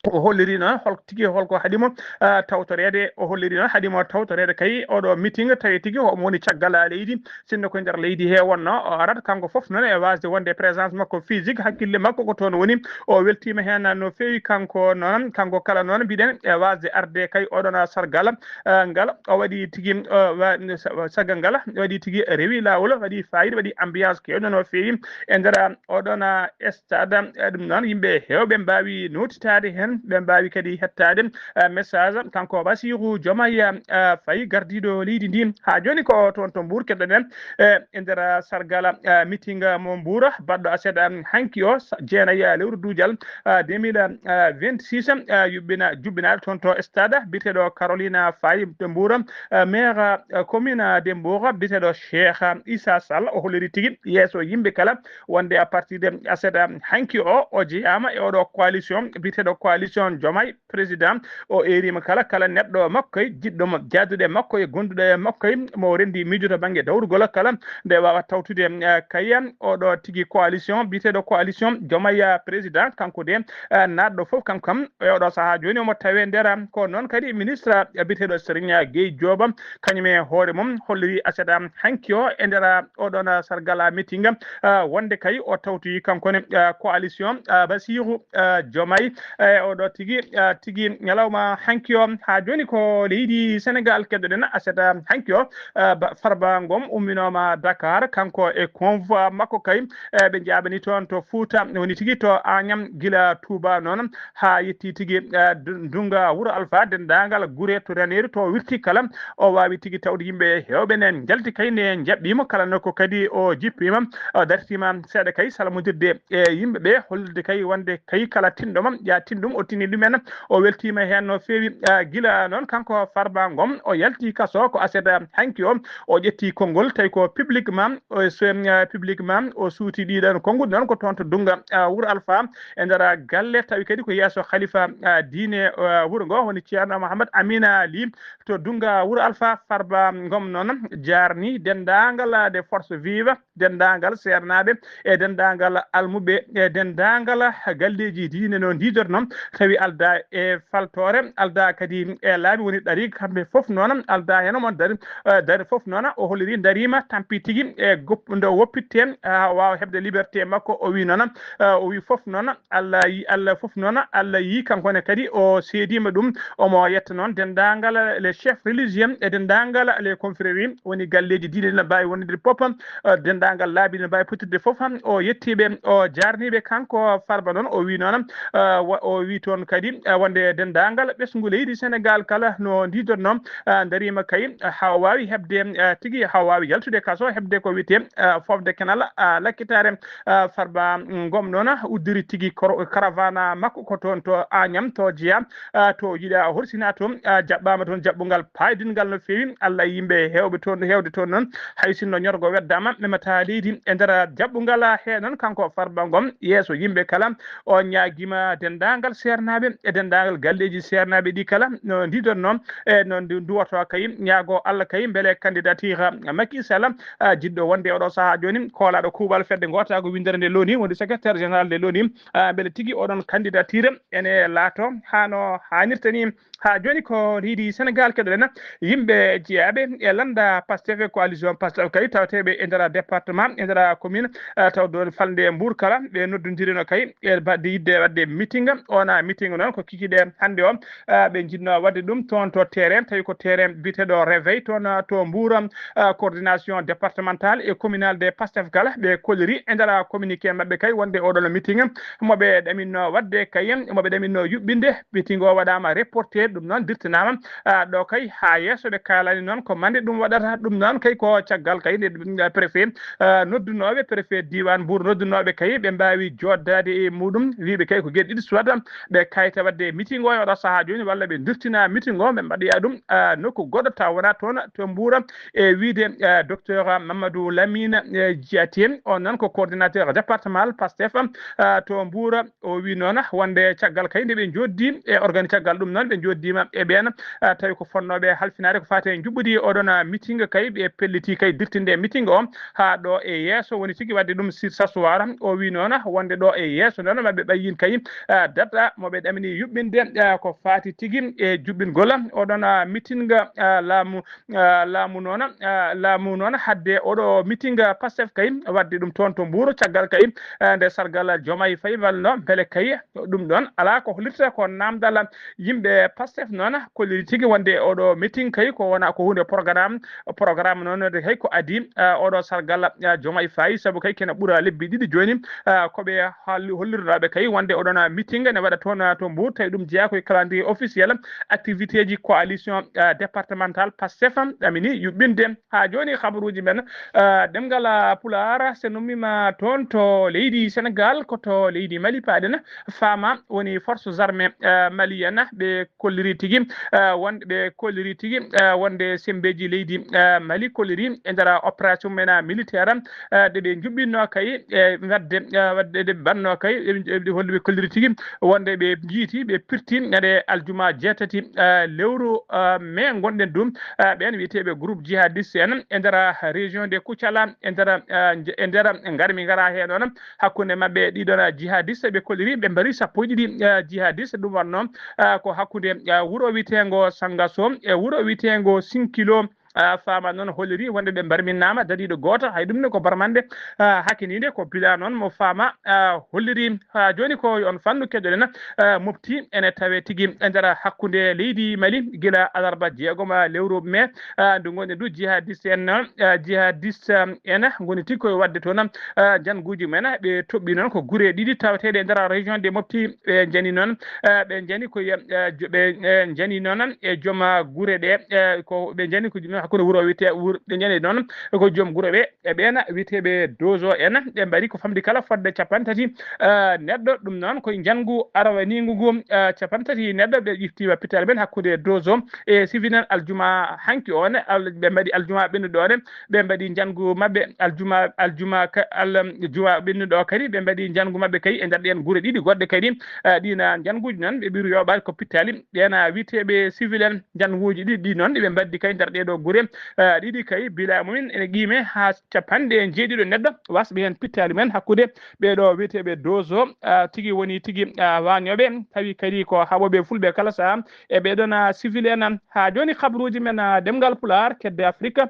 o holliri noon hol tigi holko haɗi mo, ah, tawtoreede. O holliri noon haɗi mo tawtoreede kay oɗo meeting, tawi tigi omo woni caggal, ah, leydi. Sinno ko nder leydi he wonno, o arat kanko fof noon e waasde wonde présence makko physique, hakkille makko ko toon woni. O weltiima heen no feewi kanko noon, kanko kala noon mbiɗen e waasde arde kay oɗon sargal, eh, ngal. O waɗi tigi, eh, wa-, sa-, sagal ngal waɗi tigi rewi laawol, waɗi faayiida, waɗi ambiance keewɗo no feewi e nder oɗon, eh, stade. Eh, ɗum noon yimɓe heewɓe mbaawi nootitaade heen, ɓe mbaawi kadi hettaade, eh, message kanko Basiiru Jomaay, eh, Fay gardiiɗo leydi ndi. Haa jooni ko toon to Mbuur keɗoɗen, eh, e nder sargal, eh, meeting mo Mbuur baɗɗo aset, eh, hanki o, sa-, jeenayi, eh, lewru duujal, eh, deux mille vingt-six, eh, yuɓɓina-, juɓɓinaade toon to stade biyeteeɗo Carolina Faye to Mbuur, eh, maire, eh, commune de Mbour biyeteeɗo Cheikh Issa Sall. O holliri tigi yeeso yimɓe kala wonde à partir de aset, eh, hanki o, o jeyaama e oɗo coalition biyeteeɗo coalition Jomaay président. O eeriima kala, kala neɗɗo makko e jiɗɗo mo, jaaduɗo e makko e gonduɗo e makko e mo renndi miijo to bannge dawrugol kala nde waawa tawtude, eh, kay oɗo tigi coalition biyeteeɗo coalition Jomaay président. Kanko de, eh, naatɗo fof kanko kam e oɗo sahaa jooni omo tawee nder. Ko noon kadi ministre biyeteeɗo Serigne Gueye Diop, kañum e hoore mum holliri aset hanki o e nder oɗon sargal meeting, eh, wonde kay o tawtoyi kanko ne, eh, coalition, eh, Basiiru, eh, Jomaay. E oɗo tigi, eh, tigi ñalawma hanki o haa jooni ko leydi Senegaal keɗoɗen aset hanki o, eh, ba-, Farba Ngom umminooma Dakar, kanko e convoi makko kay, eh, ɓe njaabani toon to Fuuta, woni tigi to Añam, gila Touba noon haa yetti tigi, eh, du-, Dunga Wuro Alfa, denndaangal gure to Raneeri to wirti kala. O waawi tigi tawde yimɓe heewɓe ne njalti kay ne njaɓɓiima kala nokku kadi o jippiima, o dartiima seeɗa kay salmondirde e yimɓe ɓe, hollirde kay wonde kay kala tinɗo ma, ya tin ɗum, o tini ɗumen, o weltiima heen no feewi. Ah, gila noon kanko Farba Ngom, o yalti kaso ko aset hanki o, o ƴetti konngol tawi ko publiquement, o so, ah, publiquement o suuti ɗiɗon konnguɗi noon ko toon to Dunga, ah, Wuro Alfa e nder galle, tawi kadi ko yeeso Khalifa, ah, diine, ah, wuro ngo woni Ceerno Mouhammad Amina Ly to Dunga Wuro Alfa. Farba Ngom noon jaarni denndaangal, ah, des forces vives, denndaangal seernaaɓe e denndaangal almuɓe e denndaangal galleeji diine no ndiidornoo, tawi aldaa e faltoore, aldaa kadi e laabi woni ɗariika, kamɓe fof noon aldaa heen omo dari, eh, dari fof noon o holliri dariima tampi tigi e gop-, nde woppitte, haa waawa heɓde liberté makko. O wii noon, eh, o wii fof noon Allah yi-, Allah fof noon Allah yii kanko ne kadi o seediima ɗum. Omo yetta noon denndaangal les chefs religieux e denndaangal les confréries, woni galleeji diine ina mbaawi wonde pop, eh, denndaangal laabi ina mbaawi pottirde fof. O yettii ɓe, o jaarnii ɓe. Kanko Farba noon, o wii noon, eh, wa-, o wii toon kadi, eh, wonde denndaangal ɓesngu leydi Senegaal kala no ndiidornoo, eh, ndariima kay, eh, haa o waawi heɓde, eh, tigi, haa o waawi yaltude kaso, heɓde ko wiyetee, eh, foofde kenal, eh, lakkitaare. Eh, Farba Ngom noon uddiri tigi koro-, caravane makko ko toon to Agnam, to jeyaa, ah, to yiɗa horsina toon, ah, jaɓɓaama toon jaɓɓungal paaydinngal no feewi. Allah e yimɓe heewɓe toon, heewde toon noon, hay sinno ñorgo weddaama, memataa leydi e nder jaɓɓungal. Hee noon, kanko Farba Ngom, yeeso yimɓe kala, o ñaagiima denndaangal seernaaɓe e denndaangal galleeji seernaaɓe ɗi kala no ndiidon noon e no ndu- nduwotoo kay, ñaagoo Allah kay mbele candidature Macky Sall, ah, jiɗɗo wonde oɗo sahaa jooni koolaaɗo kuuɓal fedde ngootaago winndere nde loni, woni secrétaire général nde loni, ah, mbele tigi oɗon candidature ene laato haa no haanirta ni. Haa jooni ko leydi Senegaal keɗoɗen yimɓe jeyaaɓe e lannda Pastef e coalition Pastef kay tawateeɓe e nder département, e nder commune, ah, taw ɗoon falnde Mbour kala ɓe noddondirino kay e baɗde yiɗde waɗde meeting. Oon meeting noon ko kikiiɗe hannde o, ah, ɓe njiɗno waɗde ɗum toon to terrain, tawi ko terrain biyeteeɗo Réveil toon, ah, to Mbour, ah, coordination départementale et communale des Pastef kala ɓe kolliri e nder communiqué maɓɓe kay wonde oɗon meeting mo ɓe ɗaminno waɗde kay, mo ɓe ɗaminno yuɓɓinde, meeting o waɗaama reporté, ɗum noon dirtanaama, ah, ɗo kay haa yeeso. Ɓe kaalani noon ko mande ɗum waɗata, ɗum noon kay ko caggal kay nde, mm, préfet, ah, noddunooɓe, préfet diiwaan Mbour noddunooɓe kay ɓe mbaawi jooɗdaade e muɗum, wiiɓe kay ko geɗe ɗiɗi, soit ɓe kayta waɗde meeting o e oɗo sahaa jooni, walla ɓe dirtina meeting o ɓe mbaɗoya ɗum, ah, nokku goɗɗo taw wonaa toon to Mbour, e wiide, ah, docteur Mamadou Lamine, eh, Diaté, on noon ko coordinateur départemental Pastef, ah, to Mbour. O wi noon wonde caggal kay nde ɓe njooddii e organi caggal ɗum noon ɓe njooddiima e ɓeen, ah, tawi ko fonnooɓe halfinaade ko faati e njuɓɓudi oɗon, ah, meeting kay ɓe pelliti kay dirtinde meeting o haa ɗo e yeeso woni tigi waɗde ɗum sur s'asseoir. O wi noon wonde ɗo e yeeso noon maɓɓe ɓayyin kay, ah, data mo ɓe ɗamini yuɓɓinde, ah, ko faati tigi e juɓɓingol oɗon, ah, meeting, ah, laamu, ah, laamu noon, ah, laamu noon hadde oɗo meeting, ah, Pastef kay waɗde ɗum toon to Mbour caggal kay, ah, nde sargal Diomaye Faye walno mbele kay ɗum ɗoon alaa ko hollirta ko naamndal yimɓe Pastef noon kolliri tigi wonde oɗo meeting kay ko wona ko huunde programme, programme noon de hay ko adii, ah, oɗo sargal, ah, Diomaye Faye sabu kay kene ɓura lebbi ɗiɗi jooni, ah, ko ɓe haalli- hollirnooɓe kay wonde oɗon meeting ne waɗa toon, ah, to Mbour tawi ɗum jeyaa koye calendrier officiel activité ji coalition, ah, départementale Pastef ɗamini yuɓɓinde. Haa jooni habaruuji men, ah, ɗemngal, ah, Pulaar so nummiima toon to leydi Senegaal ko to leydi Mali paaɗen. Faama woni forces armées, eh, maliennes ɓe kolliri tigi, eh, wonde ɓe kolliri tigi, eh, wonde sembeeji leydi, eh, Mali kolliri e nder opération mena militaire, eh, ɗe ɓe njuɓɓinno kay e wadde, eh, wadde ɗe ɓe mbaɗno kay e holde ɓe kolliri tigi wonde ɓe njiiti ɓe pirti ñande aljuma jeetati, eh, lewru, eh, mai ngonɗen ɗum, eh, ɓeen wiyeteeɓe groupe jihadiste en e nder région de Koutiala e nder, eh, nje- e nder ngarmi ngara heen on hakkunde maɓɓe ɗiɗon jihadiste ɓe kolliri ɓe mbari sappo e ɗiɗi, eh, jihadiste ɗum wonno, eh, ko hakkunde, eh, wuro witeengo Sangaso e wuro witeengo Sinkilo. Ah, faama noon holliri wonde ɓe mbarminnaama dariiɗo gooto hay ɗum ne ko barmande, ah, hakiniinde ko bila noon mo faama, ah, holliri haa jooni ko on fannu keɗoɗen, ah, mofti ene tawe tigi e nder hakkunde leydi Mali gila alarba jeegom lewru mai, ah, ndu ngonɗen ndu jihadiste en noon, ah, jihadiste en ngoni tigi koye waɗde toon, ah, jannguuji men ɓe toɓɓi noon ko gure ɗiɗi taweteeɗe e nder région de Mopti ɓe njani noon, eh, ɓe njani ko, eh, jo- ɓe, eh, njani noon e joom, ah, gure ɗe, eh, ko ɓe njani ko joom hakkunde wuro wiyete wuro ɓe njani noon ko joom gure ɓe e ɓeena wiyeteeɓe dozo en ɓe mbaɗi ko famɗi kala fodde capanɗe tati, eh, neɗɗo. Ɗum noon koye njanngu arawaniingu ngu, eh, capanɗe tati neɗɗo ɓe ƴiftiima pital men hakkunde dozo e sivinen aljuma hanki on al- ɓe mbaɗi aljuma ɓennuɗo on ɓe mbaɗi njanngu maɓɓe aljuma aljuma ka- aljuma ɓennuɗo kadi ɓe mbaɗi njanngu maɓɓe kay e nder ɗen gure ɗiɗi goɗɗe kadi, eh, ɗina njannguuji noon ɓe ɓiru yoɓaade ko pittali ɓeena wiyeteeɓe civil en. Njannguuji ɗiɗi ɗi noon ɗiɓe mbaddi kay nder ɗeɗo gure, eh, ɗiɗi kay bila mumen ene qiime haa capanɗe jeeɗiɗo neɗɗo wasɓe heen pittali men hakkunde ɓeɗo wiyeteeɓe dozo, eh, tigi woni tigi, eh, wañooɓe tawi kadi ko haɓooɓe fulɓe kala saha e ɓeɗon, ah, civil en. Haa jooni habaruuji men, ah, ɗemngal Pulaar kedde Afrique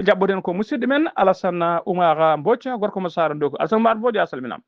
jaɓɓoɗen ko musidɗo men Alassane Oumar Mbodj gorko mo Saara Ndogo. Alassane Oumar Mbodj, a salminaama.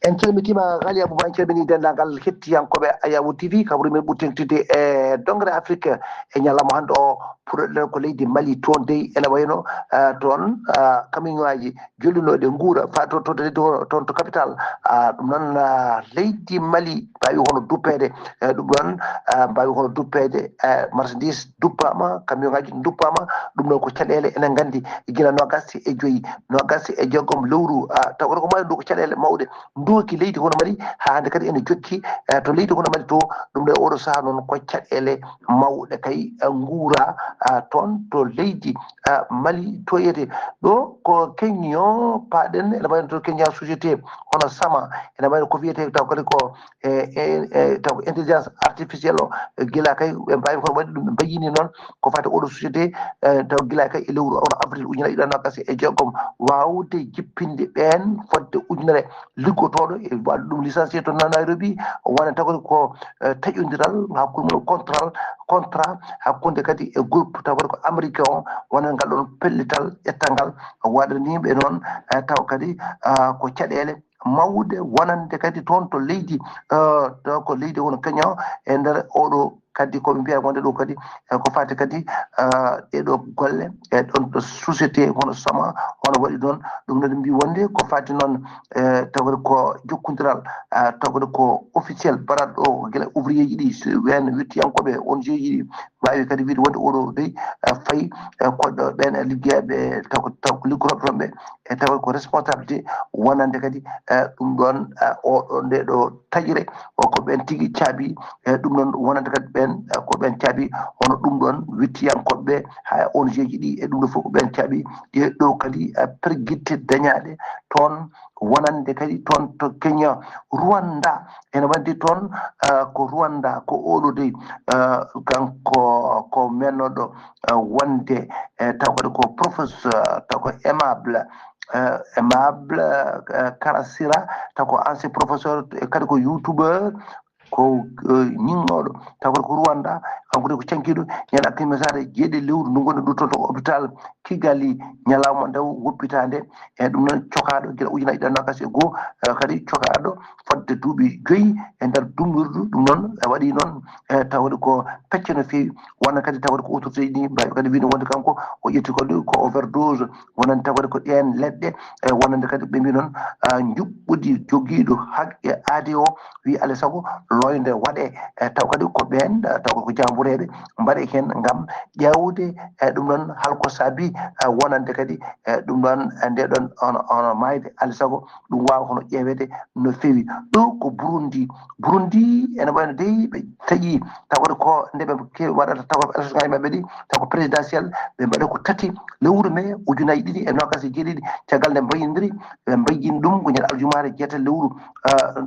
En calmitiima Ghali Abouba, en calminii denndaangal hettiyankooɓe Ayawu T V. Kabru men ɓuri teeŋtude e dongre Afrique e ñalawma hannde o, puɗɗoɗen ko leydi Mali. Toon dey ene wayno, ah, toon, ah, kamiŋaaji jollinooɗi nguura faa to to leydi hono toon to capital. Ah, ɗum noon, ah, leydi Mali mbaawi hono duppeede, eh, ɗum noon, ah, mbaawi hono duppeede, eh, marchandise duppaama, kamiŋaaji duppaama. Ɗum noon ko caɗeele enen nganndi gila noogaas e joyi, noogaas e jeegom lewru, ah, taw ko mawɗe ɗo ko caɗeele mawɗe ndooki leydi hono Mali, haa hannde kadi ene jokki, eh, to leydi hono Mali to. Ɗum ɗo e oɗo sahaa noon ko caɗeele mawɗe kay, eh, nguura, ah, toon to leydi, ah, Mali toyete. Ɗo ko keñño paaɗen, ene wayno to keñña société hono Sama, ene wayno ko wiyetee taw kadi ko, eh, e taw intelligence artificielle o, gila kay ɓe mbawi ko waɗi ɗum, ɓe mbayyini noon ko fati oɗo société. Taw gila kay e lewru ono avril ujunnaji ɗiɗi e nogas e jeegom, wawde jippinde ɓeen fodde ujunere liggotooɗo e waɗde ɗum licencié to Nairobi. Wona tawde ko taƴondiral hakkunde mum, contrat contrat hakkunde kadi e groupe taw kadi ko américain o, wona ngal ɗon pellital ƴettangal waɗaniɓe noon. Taw kadi ko caɗeele mawde wonande kadi toon to leydi, to ko leydi won Kenya e nder oɗo kadi ko ɓe mbiya wonde ɗo kadi ko fati kadi ɗeɗo golle e ɗon ɗo société hono Soma hono waɗi ɗon. Ɗum noon mbi wonde ko fati noon tawde ko jokkondiral tawde ko officiel barat ɗo gila ouvrier ji ɗi wen wittiyankoɓe O N G ji ɗi mbawi kadi wiide wonde oɗo dey fayi koɗɗo ɓen e liggeyaɓe taw taw ko liggoroɓe toon ɓe e tawa ko responsabilité wonande kadi ɗum ɗon oɗo nde ɗo taƴre o ko ɓen tigi caabi. E ɗum ɗon wonande kadi ɓen ko ɓen caabi hono ɗum ɗon wittiyankoɓe ha O N G ji ɗi e ɗum ɗo fof ko ɓen caabi ɗe ɗo kadi pergitte dañaɗe toon wonande kadi toon to Kenya. Rwanda ene wandi toon ko Rwanda ko oɗo dey kanko ko mennoɗo wonde e taw kadi ko professeur taw ko aimable aimable karasira taw ko ancien professeur e kadi ko youtubeur ko ñiŋnoɗo taw kadi ko Rwanda. Kanko de ko cankiɗo ñande alkamisaare jeeɗiɗi lewru ndu gonɗen ɗo toon to hôpital Kigali ñalawma nde woppitande e ɗum noon cokaɗo gila ujunnaji ɗiɗi e nogas e goho kadi cokaɗo fodde duuɓi joyi e nder dumbirdu. Ɗum noon e waɗi noon e tawde ko pecce no feewi wona kadi tawde ko autorité ji ɗi mbawi kadi wiide wonde kanko o ƴetti kadi ko overdose wonande tawde ko ɗen leɗɗe e wonande kadi ɓe mbi noon njuɓɓudi jogiiɗo haqqe aadi o wi alay saago loyde waɗe e taw kadi ko ɓen taw ko jambureɓe mbaɗe hen ngam ƴeewde e ɗum ɗon halko saabi wonande kadi e ɗum ɗon nde ɗon ono ono mayde alay saago ɗum wawa hono ƴeewede no feewi. Ɗo ko Burundi, Burundi ene wayno dey ɓe taƴi taw kadi ko nde ɓe kewi waɗata taw élection ngaji maɓɓe ɗi taw ko présidentiel ɓe mbaɗa ko tati lewru mai ujunnaji ɗiɗi e nogas e jeeɗiɗi caggal nde mbayyidiri ɓe mbayyini ɗum ko ñande aljumaare jeetati lewru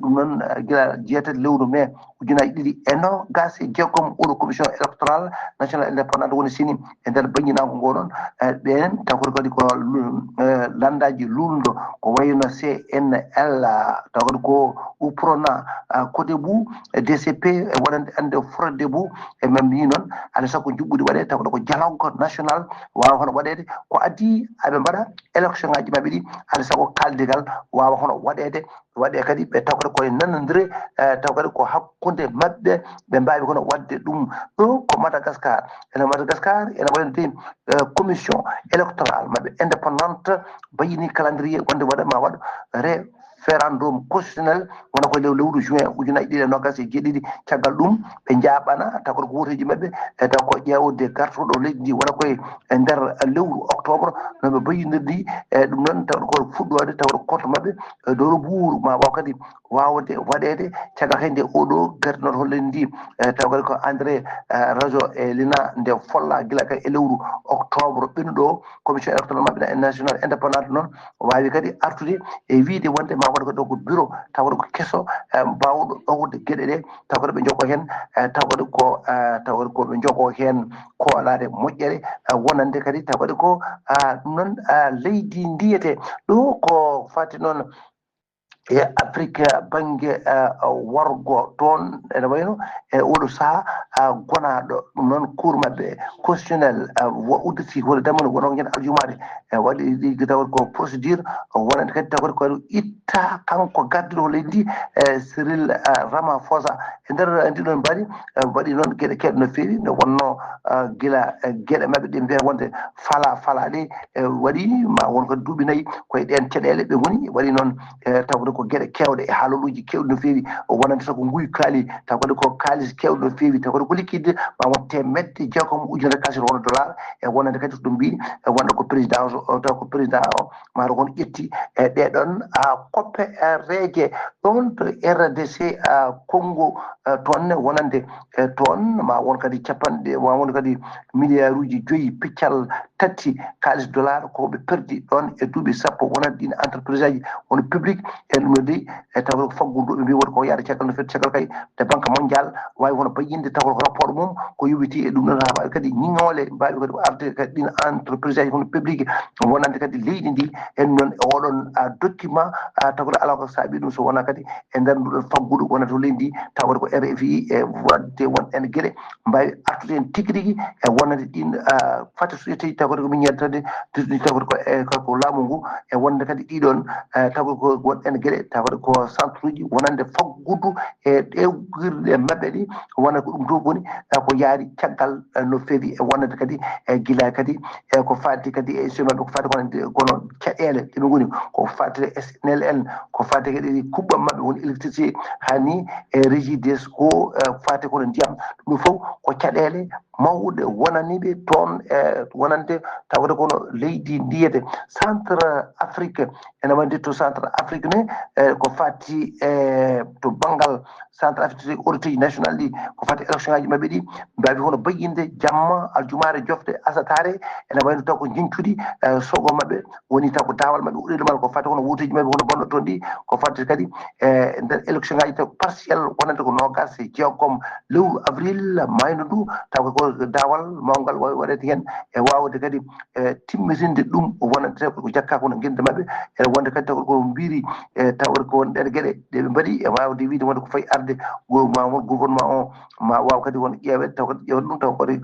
ɗum noon gila jeetati lewru mai ujunnaji ɗiɗi e nogas e jeegom oɗo commission électorale nationale indépendante woni seni e nder bayyinango ngo noon ɓen taw kadi kadi ko landaji lulndo ko wayno C N L taw kadi ko uprona kodebu D C P e wonande ande frodebu e mambi noon alay saago juɓɓudi waɗe taw kadi ko dialogue national wawa hono waɗede ko addi aɓe mbaɗa élection ngaji maɓɓe ɗi alay saago kaldigal wawa hono waɗede waɗe kadi ɓe taw kadi koye nanodire taw kadi ko hakkude maɓɓe ɓe mbawi kono wadde ɗum. Ɗo ko Madagascar ene Madagascar ene wayno de commission électorale maɓɓe indépendante bayini calendrier wonde waɗa ma waɗ référendum constitutionnel wona koye lew lewru juin ujunnaji ɗiɗi e nogas e jeeɗiɗi caggal ɗum ɓe jaɓana taw kadi ko woteji maɓɓe e taw ko ƴeewde gartoɗo leydi ndi wona koye e nder lewru octobre no ɓe bayinirdi e ɗum noon taw ko fuɗɗode taw ko compte maɓɓe e doro buuru ma waw kadi wawde waɗede caggal kadi nde oɗo gartinoto holleni ndi e taw kadi ko André Rajoelina nde folla gila kadi e lewru octobre ɓennuɗo o commission électorale maɓɓe national indépendante noon wawi kadi artude e wiide wonde ma waɗa ko ɗo ko bureau taw kadi ko keso bawɗo ɗowde gueɗe ɗe taw kadi ɓe jokko hen taw kadi ko taw kadi ko ɓe jokko hen koolade moƴƴere wonande kadi taw kadi ko ɗum noon leydi ndiyete ɗo ko fati noon e Afrique banggue wargo toon ene wayno e oɗo saaha gonaɗo ɗum noon cour maɓɓe constitutionnel udditi woni damano wono ñande aljumaare e waɗi ɗi tawat ko procédure wonande kadi tawat ko itta kanko gardiɗo leydi ndi e Cyril Ramaphosa e nder ndiɗon mbaɗi waɗi noon gueɗe kewɗe no feewi nde wonno gila gueɗe maɓɓe ɗe mbiya wonde fala fala ɗe e waɗi ma won ko duuɓi nayyi koye ɗen caɗele ɓe ngoni waɗi noon e tawde ko gueɗe kewɗe e haaloluuji kewɗi no feewi wonande so ko nguy kaali taw kadi ko kaalis kewɗo no feewi taw kadi ko liquide ma won temedde jeegom ujunere kaalis hono dollar e wonande kadi so ɗum mbiɗi e wonde ko président o taw ko président o maro kon ƴetti e ɗeɗon koppe reeje ɗon to R D C Congo toon ne wonande e toon ma won kadi capanɗe ma won kadi milliard uji joyi piccal tati kaalis dollar ko ɓe perdi ɗon e duuɓi sappo wonande ɗin entreprise aji won public e ɗum no dey, e taw ko faggudu ɓe mbi woni ko yaade caggal no foti caggal kay, te banque mondial wawi hono bayyinde taw ko rapport mum ko yowiti e ɗum ɗon, ha mbawi kadi ñiŋoole mbawi kadi arde kadi ɗin entreprise aji kono public, wonande kadi leydi ndi en noon e oɗon document. Taw ko ala ko saabi ɗum so wona kadi e nder nduɗon faggudu wonata to leydi ndi, taw ko R F I e wadde won en geɗe mbawi artude en tigi rigi e wonande ɗin fati société ji taw ko minière tawde tawde ko e ko laamu ngu e wonde kadi ɗiɗon taw ko won en geɗe taw ko centre uji wonande faggudu e ɗewgirɗe maɓɓe ɗi wona ko ɗum to woni ko yaari caggal no feewi e wonande kadi e gila kadi e ko fati kadi e semaɓe ko fati kono kono caɗele ɗe ɓe ngoni ko fati S N L N ko fati kadi kuɓɓam maɓɓe woni électricité hani e Régidesco fati kono ndiyam ɗum fof ko caɗele mawɗe wonaniiɓe toon e wonande tawde kono leydi ndiyete centre afrique ene wandi to centre afrique ne e ko fati e to banngal centre afrique autorité national ɗi ko fati élection ngaji maɓɓe ɗi mbawi hono bayyinde jamma aljumaare jofte asataare ene wayno taw ko jincuɗi e sogo maɓɓe woni taw ko dawal maɓɓe uɗeɗe mal ko fati hono woteji maɓɓe hono bonno toon ɗi ko fati kadi e nder élection ngaji taw partiel wonande ko nogas e jeegom lewru avril mayno ndu taw ko dawal mawngal wawi waɗede hen e wawde kadi e timmitinde ɗum wonande ko jakka kono gende maɓɓe ene wonde kadi taw ko mbiri e tawde ko won ɗen gueɗe ɗe ɓe mbaɗi e wawde wiide wonde ko fayi arde ma won gouvernement o ma waw kadi won ƴeewede taw kadi ƴeewde ɗum taw kadi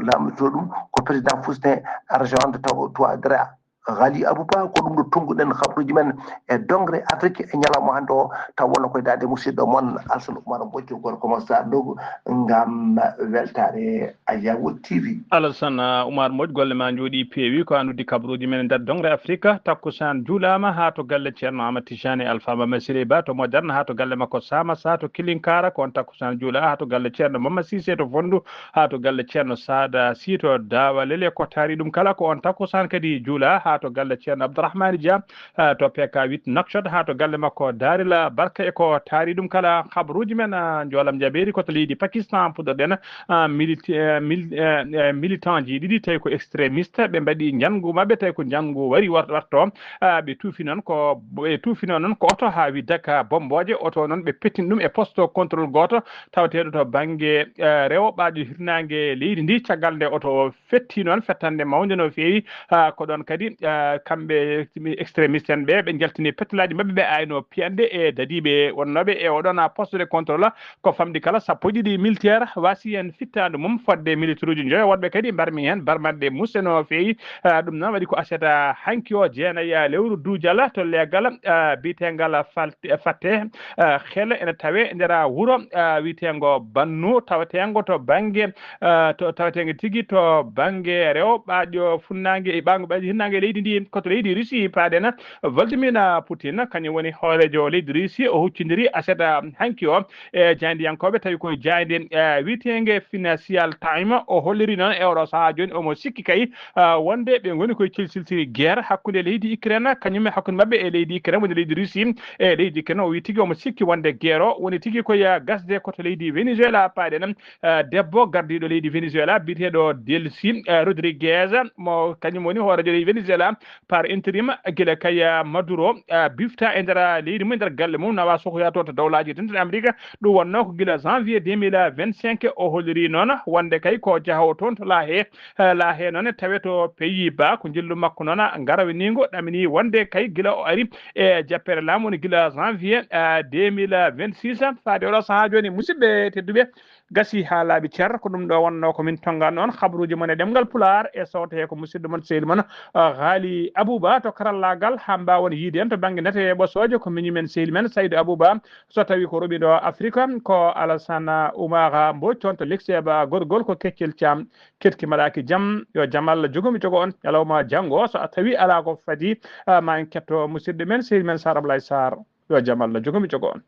lamɗoto ɗum ko président Faustin Argent taw Touadéra Ghali Abouba ko ɗum ɗo tonnguɗen habruuji men e dongre Afrique e ñalawma hannde o taw wonno koye daande musidɗo mon Alsan Oumar Bocco gorko mo Sadogo ngam weltaare Ayawo T V. Alassane Oumar Mbodj golle ma njooɗi peewi ko an uddi kabruuji men e nder dongre Afrique takkusaan juulaama haa to galle ceerno Amadou Tijani Alpha Mama Siré Ba to Moderne haa to galle makko Samassa to Kilinkara ko on takkusaan juula haa to galle ceerno Mama Sise to Fonndu haa to galle ceerno Sada Sy to Dawalele ko taari ɗum kala ko on takkusaan kadi juula haa to galle ceerno Abdourahmani Dia to P K huit Nouakchott haa to galle makko Darila Barka e ko taari ɗum kala habruuji men njoolam jabeeri ko to leydi Pakistan puɗɗorɗen militi- mil- militant ji ɗiɗi tawi ko extrémiste ɓe mbaɗi njanngu maɓɓe tawi ko njanngu wari warto ɓe tuufi noon ko ɓe tuufino noon ko oto haa wi daka bombooje oto noon ɓe pettini ɗum e poste contrôle gooto tawateeɗo to bannge rewo ɓaajo hirnaange leydi ndi caggal nde oto o fetti noon fettande mawnde no feewi ko ɗoon kadi kamɓe extrémiste en ɓe ɓe njaltini pettalaaji maɓɓe ɓe ayno piyanɗe e dadiiɓe wonnooɓe e oɗon poste de contrôle ko famɗi kala sappo e ɗiɗi militaire wasi heen fittaandu mum fodde militaire uji njoyo woɗɓe kadi mbarmi heen barmanɗe musse no feewi ɗum noon waɗi ko aset hanki o jeenayi lewru duujal to leegal biyeteengal fatte hel ene tawe nder wuro wiyeteengo bannu taweteengo to bannge to taweteengo tigi to bannge rewo ɓaaƴo funnaange e ɓaango ɓaaƴo hirnaange leydi ndi koto leydi Russie paaɗen Vladimir Poutine kañum woni hooreejo leydi Russie o huccindiri aset hanki o e jaayndiyankooɓe tawi koye jaaynde wiyeteenge Financial Time o holliri noon e oɗo sahaa jooni omo sikki kay wonde ɓe ngoni koye cilsilsiri guerre hakkunde leydi Ukraine kañum e hakkunde maɓɓe e leydi Ukraine woni leydi Russie e leydi Ukraine o wi tigi omo sikki wonde guerre o woni tigi koye gasde koto leydi Venezuela paaɗen debbo gardiiɗo leydi Venezuela biyeteeɗo Delcy Rodriguez mo kañum woni hooreejo leydi Venezuela par intérim gila kay Maduro bifta e nder leydi mum e nder galle mum nawa sokoya toon to dawlaaji dentuɗe Amerika ɗum wonno ko gila janvier deux mille vingt cinq o holliri noon wonde kay ko jahowo toon to laahe laahe noon tawe to pays bas ko njillu makko noon garawiniingo ɗamini wonde kay gila o ari e jappere laamu woni gila janvier deux mille vingt six faade oɗo sahaa jooni musidɓe tedduɓe gasi haa laaɓi cer ko ɗum ɗo wonnoo ko min tonngan noon habruuji mon e ɗemngal pulaar e sawto hee ko musidɗo mon sehil mon haali abouba to karallaagal haa mbaawon yiide en to bannge nate e ɓosooje ko miñi men sehil men saydo abouba so tawii ko roɓindo afrique ko alasana oumara mbo toon to lexeba gorgol ko keccel caam ketki mbaɗaaki jam yo jam allah jogomi jogo on ñalawma janngo so a tawii alaa ko fadi ma en ketto musidɗo men sehil men sar ablaye sar yo jam allah jogomi jogo on